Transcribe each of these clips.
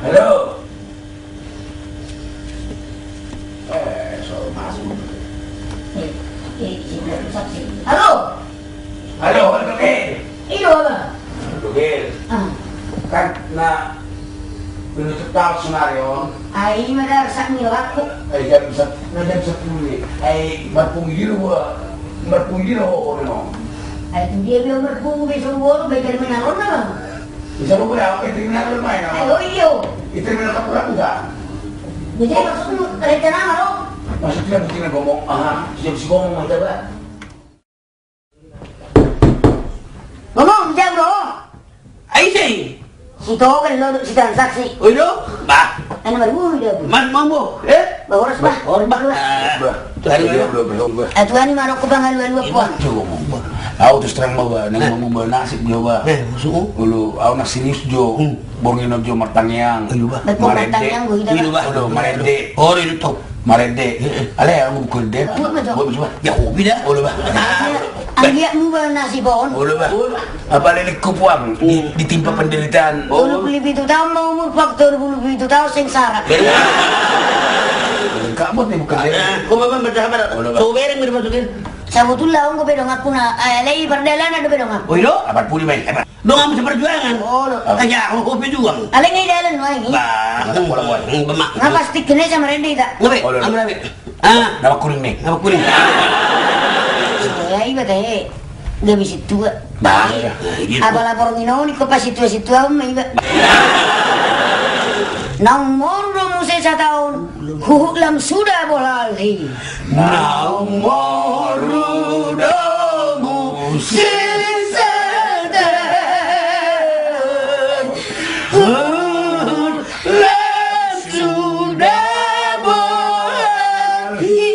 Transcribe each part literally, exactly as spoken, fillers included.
Halo. Eh, so masuk. Eh, eh, si Saksi. Halo. Halo, halo, Togel. Iyo, Abang. Togel. Ah. Kan na menutup tahun sonari on. Ai, madar sak milo aku. Eh, jam sat-, na jam sepuluh ni. Ai, marpungu di ro, marpungu di ro, ono. Ai, tu dia dia marpungu, besok baru belajar main alon, Abang. Bisa lu boleh apa, kriminal lu main apa? Ayo, iyo. Itu kriminal kapura bukan? Jadi maksudmu rencana apa, lo? Maksudnya, maksudnya ngomong, ah, siap si ngomong, mantap, Pak. Ngomong, jawab, lo. Ai, si. Si Togel, lo, si transaksi. Oh, iyo? Bah. Anu, baru, udah, Bu. Man, mambo, eh? Bah, horas, Bah. Horas, Bah. Bah. Tuan, Bah. Bah. Ah, Tuan, i marokko pangalu-alu apa? Coba, Bah. Au terus terang, Bah, nang mambo, Bah, nasib jo, Bah. Eh, maksudmu? Olo, au na serius jo. Hmm. Borngin on jo martangiang. Iyo, Bah. Marende. Martangiang, Bah. Iyo, Bah. Olo, marende. Oh, iyo, tau. Marende. Eh, eh. Ale, au buku de. Buat, Bah, jo. Buat, Bah. Ya, hobi dah. Olo, Bah. Anggiat mu, Bah, nasib on. Olo, Bah. Olo, Bah. Apalagi lingkup uang di, ditimpa penderitaan. Tolu pulu pitu taon ma umur, Pak, tolu pulu pitu taon sengsara. Lengkap buat nih bukan dia. Kau bapak bersahabat. Olo, Pak. Kau bereng berapa tuh, Bil? Sabotulna on dope donganku na, eh, alai pardalanan dope donganku. Oh, iyo? Apat pulu lima, eh, Pak. Donganmu seperjuangan. Olo. Aja, aku kopi juang. Alai ngai dalan, wah, ini. Bah. Mantap, bola, bola. Nga pasti kena sama Randy, tak? Ngabe? Olo, olo. Amra, be. Ah. Nama kuning nih. Nama kuning. Ya, iba teh. Dia bisi tua. Bah. Apa lapor nginoni ko pas situa-situa, om, iba. Naung moru do muse sataon, huhut lam suda bolalhi. Naung moru do muse sataon, huhut lam suda bolalhi.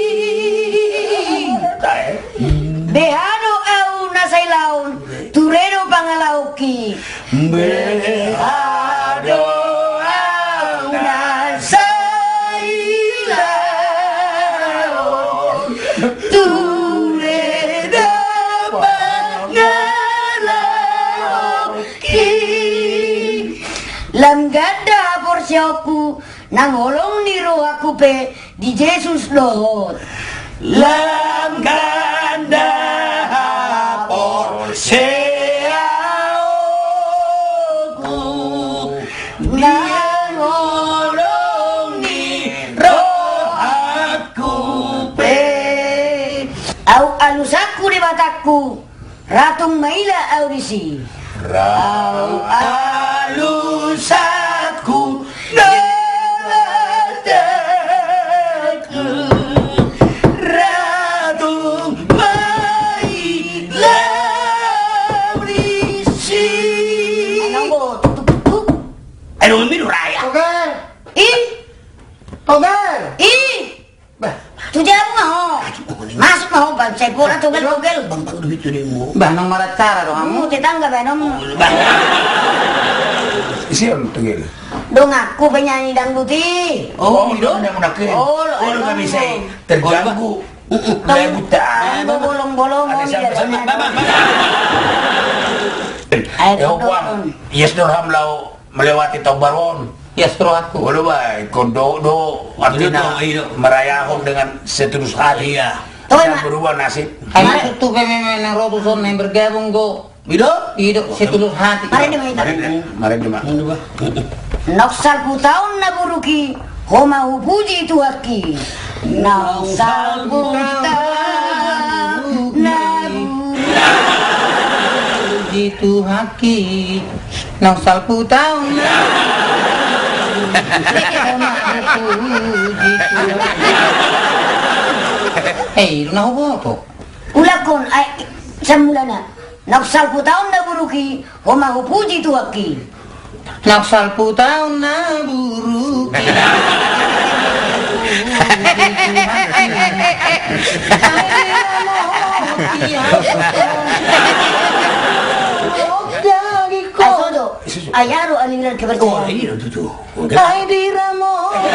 Beha do au na sailaon, ture do pangalaonki. Beha do au na sailaon, ture do pangalaonki. Lam ganda porseaonku, nang holong ni rohangku pe di Jesus dohot. Lam ganda porseaonku, nang holong ni rohangku pe. Au alusangku Debatangku, ra tung maila au disi. Ra alusangku Debatangku, ra tung maila au disi. Ayo, tuk, tuk, tuk. Ayo, minum raya. Togel. I. Togel. I. Bah. Tu jabu ma ho. Masuk ma ho, bang, sai bola Togel, Togel. Bang, bang, duit tu demo. Bah, nang maracara do hamu. Tetangga, bah, nang. Bah. Isi am Togel. Donganku penyanyi dangdut i. Oh, olo, olo, kami sai terganggu. Lagu ta. Bolong-bolong. Ayo, Bang. Yes, Dorham, lau. Melewati taon baru on. Yes, rohangku. Olo, bah, ingkon do, do, artina merayahon dengan setulus hati. Iya. Bisa berubah nasib. Ai, maksud tu pe memang nang ro tuson, nang bergabung do. Ido? Ido, setulus hati. Marende ma hita. Marende, marende ma. Naung salpu taon na buruk i, ho ma hupuji Tuhanki. Naung salpu taon na buruk i, hupuji Tuhanki. Naung salpu taon na buruk i, ho ma hupuji Tuhanki. Eh, na huboto. Ulakkon, ai, samulana. Naung salpu taon na buruk i, ho ma hupuji Tuhanki. Naung salpu taon na buruk i. Ai, sodo. Ai, aro aliran kepercayaan. Oh, iya, tutu. Ai, diramoti.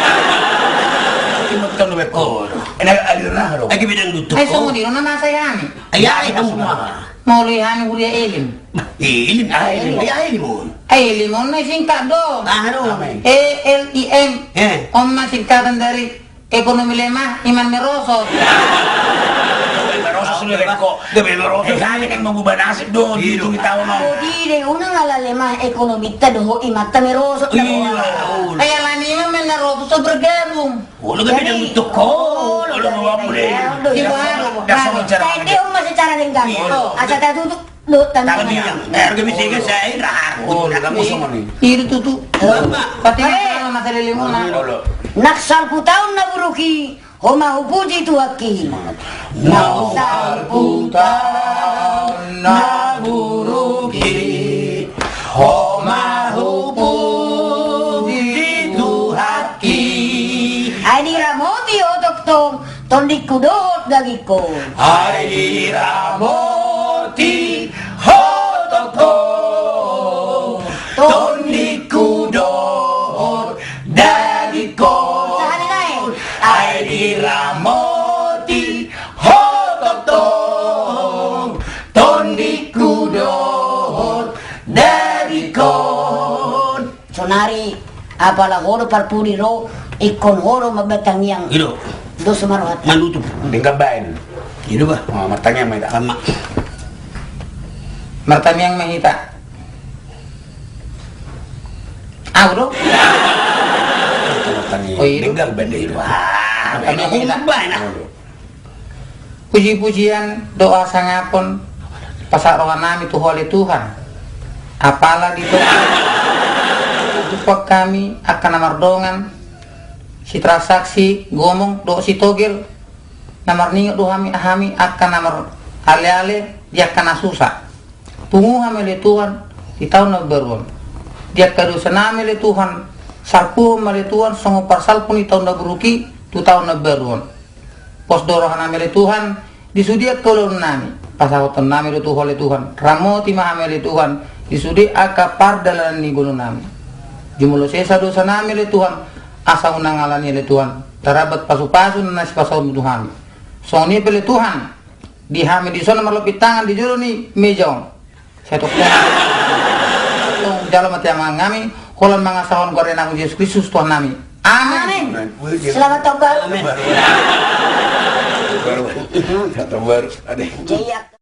Ini betul, betul. Ini aliran, aro. Lagi bidang tutu. Ai, sodo, di mana saya ni? Ai, ai, kamu mah. Molo i hami huria Elim. Elim, ah, Elim. Ai, Elim on. Eh, Ellim on na singkat do. Ah, anu. Apa? E L I M. Eh. On ma singkatan dari ekonomi lemah, iman merosot. Merosot sudah kok. Dia merosot. Eh, kami kan mengubah nasib do, di ujung tahun. Oh, di deh, unang ala lemah ekonomi ta dohot iman ta merosot. Iya. Eh, ala ni iman merosot so bergabung. Oh, lu kan beda untuk kau. Oh, lu mau apa deh? Di baru. Dah sama cara. Tadi dia masih cara denggan. Iya. Asal tak tutup. Tangiang. Tangiang. Eh, harga bisi ke saya, oh, kamu sama nih. Iri tutu. Bapak. Pati masalah, masalah lima. Nang salpu taon na buruk i, ho ma hupuji Tuhanki. Nang salpu taon na buruk i, ho ma hupuji Tuhanki. Ai diramoti ho tongtong tondingku dohot dagingku. Ai diramoti ho tongtong tondingku dohot dagingku. Sahali nai. Ai diramoti ho tongtong tondingku dohot dagingku. Sonari, apala ho do parpudi ro, ingkon ho do mambahen tangiang. Ido. Dos ma rohanta. Manutup. Denggan baen. Ido bah. Oh, martangiang ma hita. Sama. Martangiang ma hita. Au do. Martangiang. Oh, ido. Denggan baen, ido. Wah, martangiang ma hita. Baen, ah. Puji-pujian dohot hasangapon pasahat rohanami tu Ho ale Tuhan. Apala di tonga-tonga hami angka na mardongan sitransaksi gomong dohot sitogel, na marningot do hami, hami angka na marale-ale di angka na susa. Pungu hami ale Tuhan di taon na baru on. Di angka dosanami ale Tuhan, salpuhon ma ale Tuhan songon parsalpu ni taon na buruk i tu taon na baru on. Pos do rohanami ale Tuhan di sude angka ulaonnami, pasahatonnami do tu Ho ale Tuhan. Ramoti ma hami ale Tuhan di sude angka pardalanan ni ngolunami. Jumolo sesa dosanami ale Tuhan, asa unang ala ni ale Tuhan tarambat pasu-pasu na sipasahatmu tu hami. Songon i pe ale Tuhan, di hami dison na marlompit tangan di jolo ni meja on. Sai tongtong tong jalo ma tangiangnami, holan mangasahon goar ni Anakmu Jesus Kristus Tuhannami. Amin. Amin. Selamat tahun baru. Amin. Tahun baru. Tahun baru. Ada. Iya.